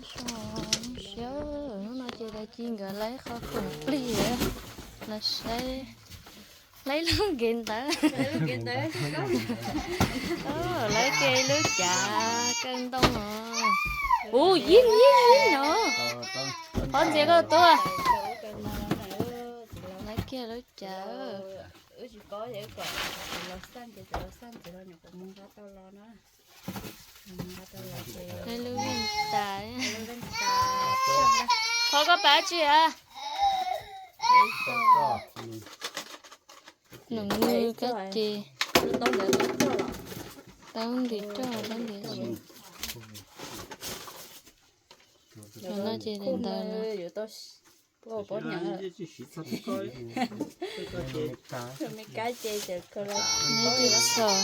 Siab, hnub no ces tag kis nkawd laib qhov khoom plig los saib, laib lub nkev ntawd. Laib kiag lub cav kaw ntoo os. Ub, yeej yeej yeej no. Qhov ntxias koj tuaj. Laib kiag lub cav. Laib lub vij tas, qhov koj pab tsi a? Nws nws kab ces tau ntim roj tau ntim no ces ntawd. Neb tsis txhom.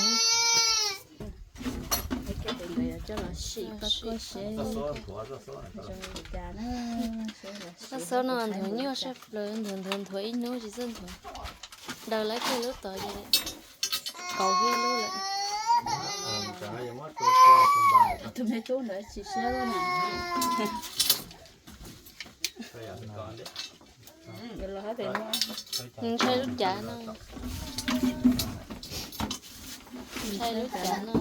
Koj xob no nthuav nyuaj saj plaws, nthuav nthuav nthuav ib hnub tsis txawj nthuav. Daws lawv kiag lub tod ces kaum kiag lub lawm. Tus me tub ntawd tsis siab loj na. Ntshai lub cav no. Ntshai lub cav no.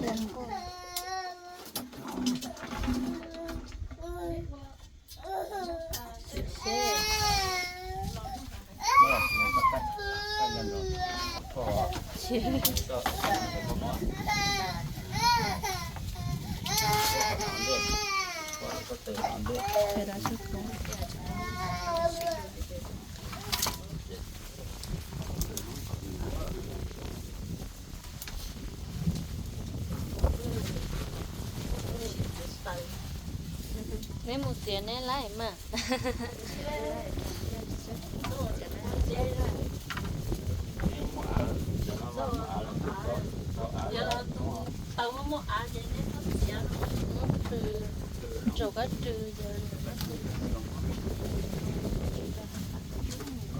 Neb mus txiav neb laij mas.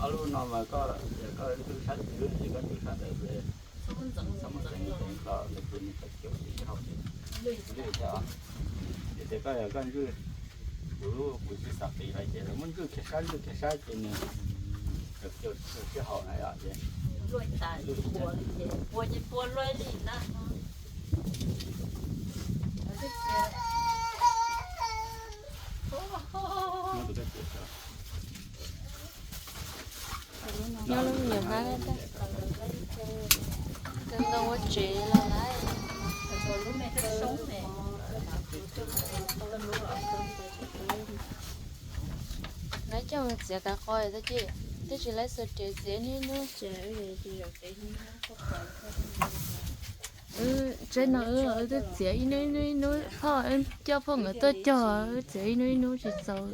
Ob lub no mas koj, koj ntxwg sab twg ces koj ntxwg sab ntawd, txhob muab ntxeev ntxeev ko, nws pw nws qhov caum ces sib haum ces lwj thiab. Ces tias koj yog koj ntxwg, kuv lub kuv tsis xav qiv lawm ces lawv muab ntxwg kiag sab ntxwg kiag sab ces nws qhov caum sib haum na yom ces lwj tas. Nyob lub me nyuam hmab, kawg ntoo ua tsev los lawm. Lawv coj mus txiav kav qo tag ces twb tsis laib xuas tsev txiav ib hnub. Tsev no wb twb txiav ib hnub ib hnub ib hnub, phauj coj phauj nkawd tuaj cog wb txiav ib hnub ib hnub tsis txaus.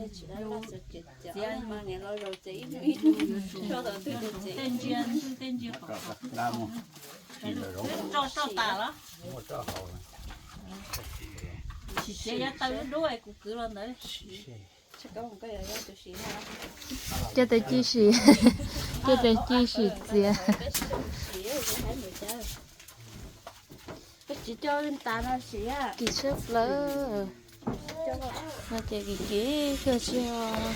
Coj tes ci sim, coj tes ci sim txiav. Kim tshaj plaws. No ces kim kim kawg tsis,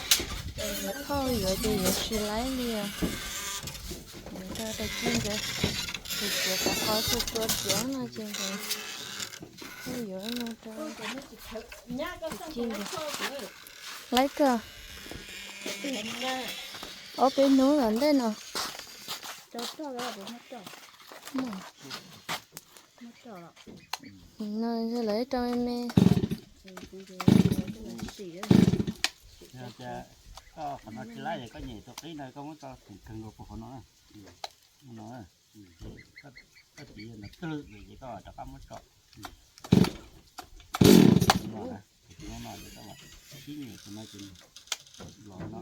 phauj yuav ces yuav tsis laib li os. Yuav rau tais ci nkawd, tais ci kav qhov txhua tua txiav no ces nkawd yuav no rau tais ci nkawd. Laib kawg. Ob peb hnub los ntej no. No lawv rau me me. Koj qhov no tsis laib es koj nyem tus qib no koj muab tso kheev kheev rau puag hauv no. Koj tiv no twg ces koj rov qab muab tso. No ces koj sib nyem tus no ces los no.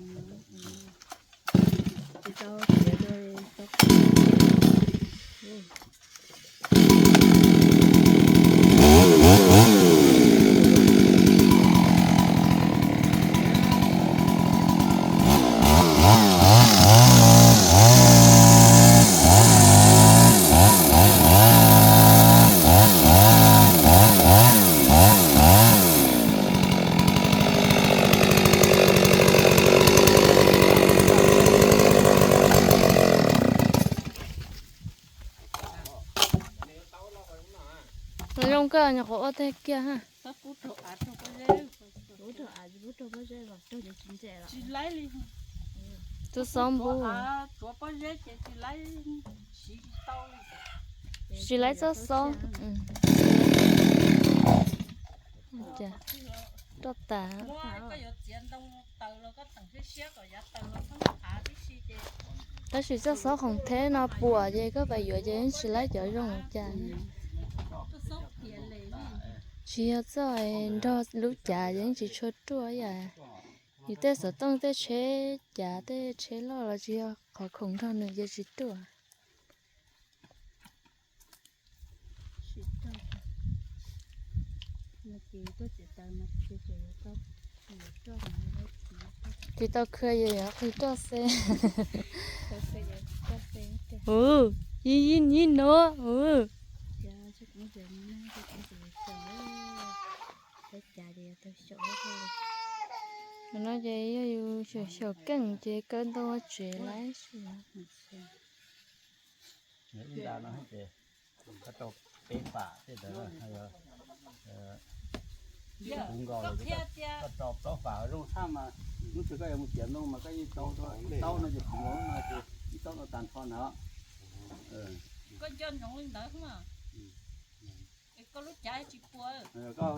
koj nyuam qhuav ua tag kiag ha. Tub xob npub. Tsis laib txoj xob. Roj tas. Tab sis txoj xob khoom theb no puas ces koj pais yuav ces yeej tsis laib cov zoo li cas. Tsis yog txoj nrog lub cav ces yeej tsis tshua ruaj ib yam. Yus tej xov tooj tej tsheb cav tej tsheb loj los tsis yog qhov khoom nrog nws ces tsis ruaj. Tsis tau khw yus yuav qhwv roj xwb. Ub, yib yib yib no, ub. No ces yog yus xyaum xyaum keej ces kaw ntoo ua tsev lawm. Ib nta no ces koj rau peb fam tej ntawd, kuv nkaus lawm ces koj rau plaub fam zoo tshaj mas. Hnub twg koj yuav mus tiav ntoo mas koj yeej rau ib taub no ces kuv nkaus no ces ib taub no tag nrho na. Koj nco ntsoov li ntawd mas. Koj lub cav tsis puas. Koj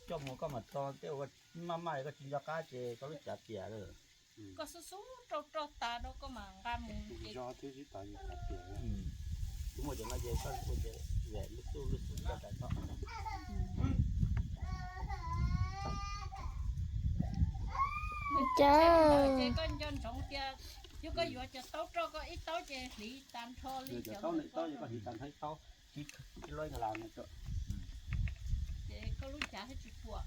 coj mus koj mam tso tej uas maj maj koj tsis nco qab ces koj lub cav piam lawm. Koj xub xub rau roj tas rau koj mam nqa mus ces. Kuv muaj cov no ces koj ua ces lub xub lub xub rau tas tod. Ces koj nco ntsoov tias yog koj yuav cov taub roj koj ib taub ces hliv tas nrho li cov taub no ib taub ces koj hliv tas nrho ib taub. Ib lub nkaus no. Ces koj lub cav thiaj tsis puam.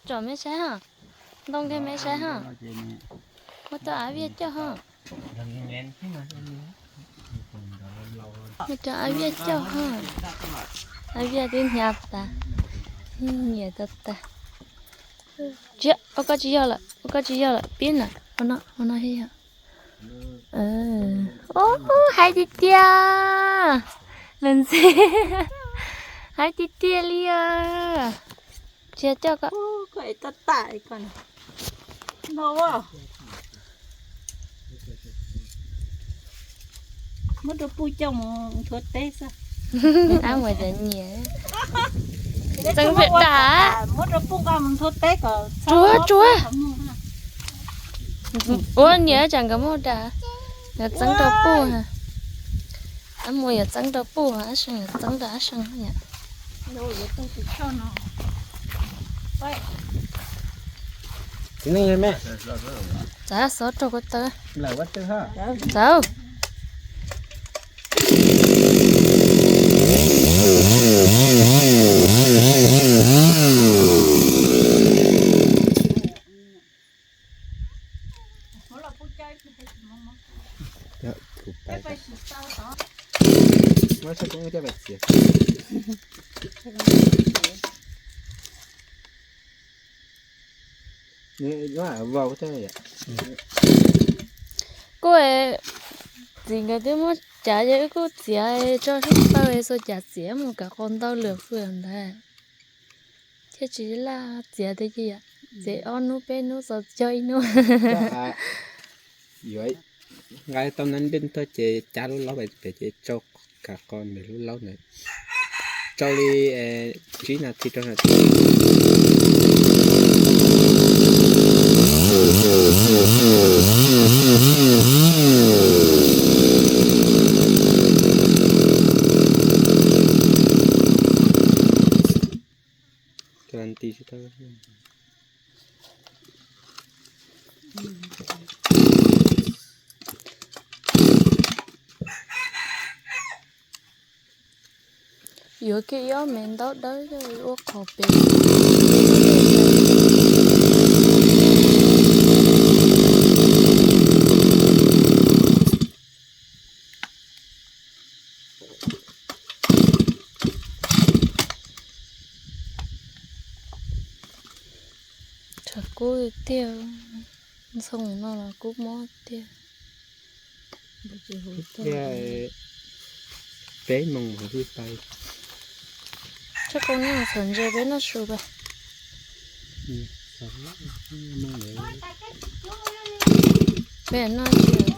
Tsom mej saib ha. Ntoo kiag mej saib ha. Muaj tau av viaj coj ha. Muaj tau av viaj coj ha. Av viaj twb hnyav tas. Nyiam tas tas. Ua koj tsis yog lawm, ua koj tsis yog lawm, pib na, ua no, ua no thiaj yog. Ub, hais tiag tiag. Lawv ntxim hais tiag tiag li os. Tsis yog coj koj. Muab rau puj coj mus nthuav teb xwb. Ab, muaj cov nyiam. Txeeb pem dag. Muab rau puj nqa mus nthuav teb kom tsuav tsuav. Ua nyiam tsam nkawd muaj dag, nkawd txeeb rau puj. Ab, muaj yuav txeeb rau puj, ab seem yuav txeeb rau ab seem yom. Txav xov rau ko taw. Txav. Vau thiab. Kuj txiv nkawd twb muab cav ces wb kuj txiav tso sab taw xuas cav txiav mus kav qau ntau lwm hwm ntawd. Thiaj tsis laj txiav tiag ces yom, txiav ob hnub peb hnub txog cog ib hnub. Yuav nqa tau nab npej tag ces cav lub laub pem ces tsau kav qo nws lub laub ntawd tsau li tsib nas this rau nas this. Yuav kiag ib ob me ntaub dawb coj ua qhov pem. Tshav kub tiag, ntxhoo no los kub mob tiag. Peb moos mas pib pais. Txhob kau noj txhom ntses peb noj su pais. Peb noj tsis.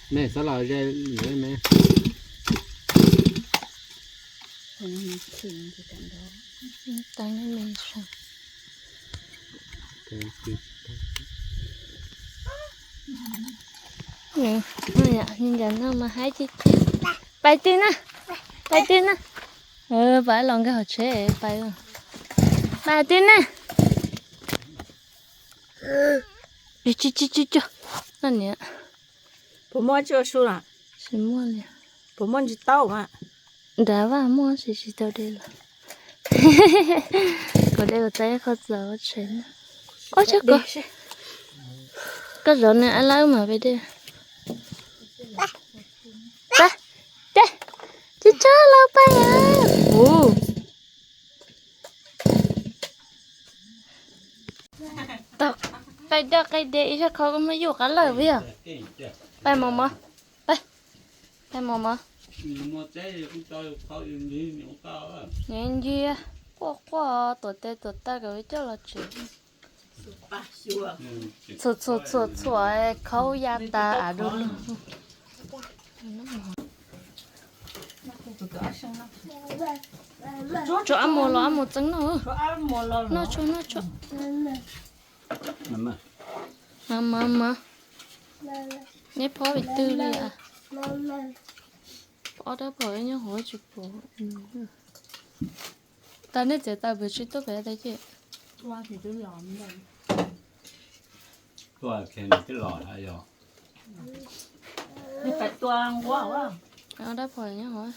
Me xav los ze lawm me. Pais twg na? Pais twg na? Pais los nkag hauv tsheb pais. Pais twg na? Tsis tsis tsis tsis. No niam. Puas muaj tsis ua su na? Tsis muaj li. Puas muaj ntsis taub mas? Nrad vaj muaj tsis tsis tau de los. Kuv de kuv tau ib qho txaus tshais na. Ua tshab koj. Koj zov nws ab lab mas peb de. Pab, ces, tsis tshab los pab. Ua. Tau, qai daj qai de ib sab qhov koj muab yuj qab lawm puas yog? Pais mos mos, pais, pais mos mos. Ncig, ncig, quaj quaj tuam tes tuam taw kom coj los tsev. Txhuam txhuam txhuam txhuam khaub ya tas av du lug. Tso ab mos los ab mos txeeb noj. Noj tso noj tso. Mas mas mas. Neb phob vim twg li a? Ob rab phom nyob hauv tsis pom. Tas nej txiav tas pem tsis tuaj pem tas ces. Ob rab phom nyob hauv.